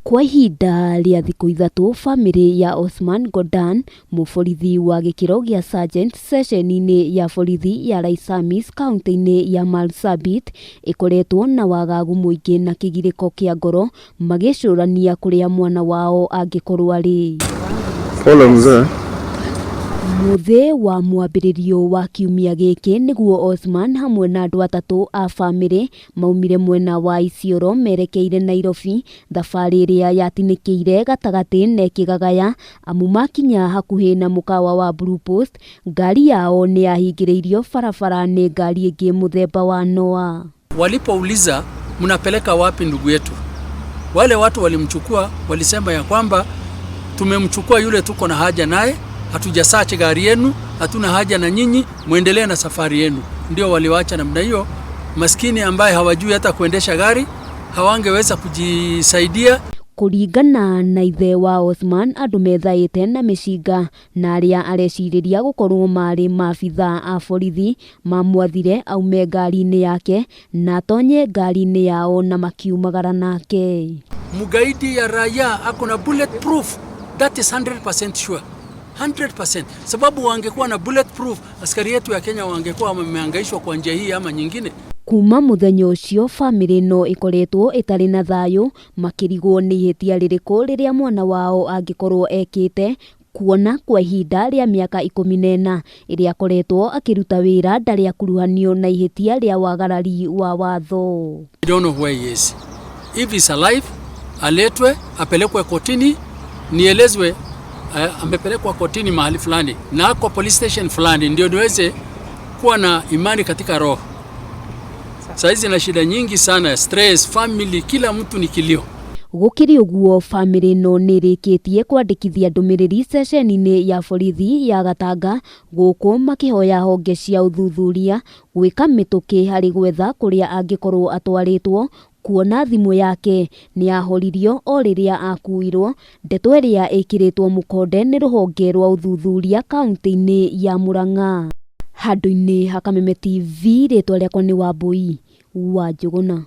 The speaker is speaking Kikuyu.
Kwa ihinda rĩa thikũ 3 bamĩrĩ ya Osman Godaan, mũborithi wa gĩkĩro gĩa sergeant ceceni-inĩ ya borithi ya Laisamis kaunti-inĩ ya Marsabit, ĩkoretwo na wagagu mũingĩ na kĩgirĩko kĩa ngoro magĩcũrania kũrĩa mwana wao angĩkorwo arĩ. Pole mzee. Mũthĩ wa mwambĩrĩrio wa kiumia gĩkĩ nĩguo Osman hamwe na andũ 3 a bamĩrĩ maumire mwena wa Isiolo merekeire Nairobi, thabarĩ ĩrĩa yatinĩkĩire gatagatĩ na ĩkĩgagaya amu makinya hakuhĩ na mũkawa wa Blue Post, ngari yao nĩ yahingĩrĩirio barabara nĩ ngari ĩngĩ mũthemba wa Noah. Walipouliza mnapeleka wapi ndugu yetu, wale watu walimchukua walisema ya kwamba tumemchukua yule tuko na haja naye, hatujasearch gari yenu, hatuna haja na nyinyi, muendelee na safari yenu. Ndio waliwaacha namna hiyo. Maskini ambaye hawajui hata kuendesha gari hawangeweza kujisaidia. Kũringana na ithe wa Osman, andũ methaĩte na mĩcinga na arĩa arecirĩria gũkorwo marĩ maabithaa a borithi mamwathire aume ngari-inĩ yake na atonye ngari-inĩ yao na makiumagara nake. Mgaidi ya raia ako na bulletproof, that is 100% sure. 100%. Sababu wangekuwa na bulletproof, askari yetu ya Kenya wangekuwa wamehangaishwa kwa njia hii ama nyingine. Kuma mũthenya ũcio bamĩrĩ ĩno ĩkoretwo ĩtarĩ na thayũ makĩrigwo nĩ ihĩtia rĩrĩkũ rĩrĩa mwana wao angĩkorwo ekĩte, kuona kwa ihinda rĩa mĩaka 14 ĩrĩa akoretwo akĩruta wĩra ndarĩ akuruhanio na ihĩtia rĩa wagarari wa watho. We don't know where he is. If he's alive, aletwe, apelekwe kotini, nielezwe amepelekwa kotini mahali fulani na ako police station fulani, ndio niweze kuwa na imani katika roho. Saizi na shida nyingi sana, stress, family, kila mtu ni kilio. Gũkĩrĩ ũguo bamĩrĩ ĩno nĩ ĩrĩkĩtie kwandĩkithia ndũmĩrĩri ceceni-inĩ ya borithi ya Gatanga gũkũ makĩhoya honge cia ũthuthuria gwĩka mĩtũkĩ harĩ gwetha kũrĩa angĩkorwo atwarĩtwo, kuona thimũ yake nĩ yahoririo o rĩrĩa akuirwo, ndeto ĩrĩa ĩkĩrĩtwo mũkonde nĩ rũhonge rwa ũthuthuria kaunti-inĩ ya Murang'a. Handũ-inĩ ha Kameme TV, rĩtwa rĩakwa nĩ Wambui wa Njũgũna.